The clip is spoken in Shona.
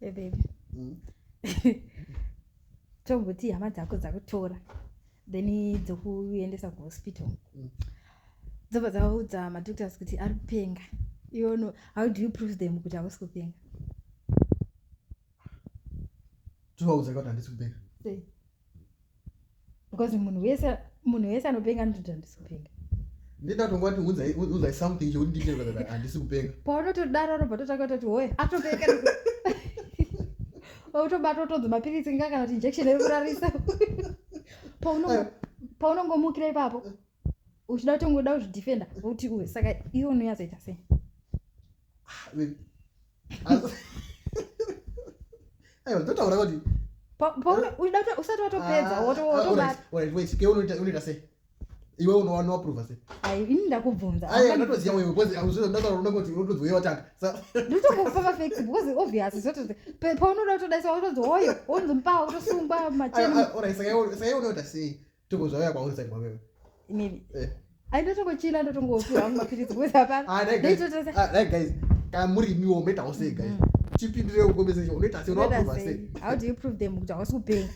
Hey baby. Tomboti hama dzako dzakutora then dzokuendesa kuhospital. Dzobva dzaudza madoctors kuti ari kupenga. Iwe uno how do you prove them kuti hausi kupenga? Tovaudza kuti handisi kupenga. Sei? Because munhu wese anopenga anototi handisi kupenga. Ndida kutongoti unzai something chekuti ndiite kuti handisi kupenga. Paunotodaro anobva totanga kutoti hoye atopenga. Autobata utonzi mapiritsi nga kana kuti injection yekurarisa. Paunongomukira ipapo uchida kutongoda kuzvidefenda kuti uwe, saka iwe unonyatsoita sei? Ah, baby. Aiwa, ndotaura kuti Usati watopedza Ah, wotobata. Alright, wait, ke unoita sei? Iwe unoapprova sei? Ai, ini ndakubvunza. Aiwa, ndatoziva wewe because ndataura unongoti unotodzi wewe watanga. Ndotongokupa mafacts because obvious zototi paunoda kutodaisa watonzi hoyo wonzi mupawa kutosungwa macheni. Alright, saka iwe unoita sei? Tongozvauya kwauri side kwawewe. Inini ai, ndotongochila, ndotongopiwa hangu mapiritsi because hapana. Ah, right, guys. Ndoitotesa. Ah, right, guys. Kana muri imiwo munoitawo sei, guys? Chipindire kucomment section. Unoita sei? Unoita Unoapprova sei? sei? How do you prove them kuti hausi kupenga?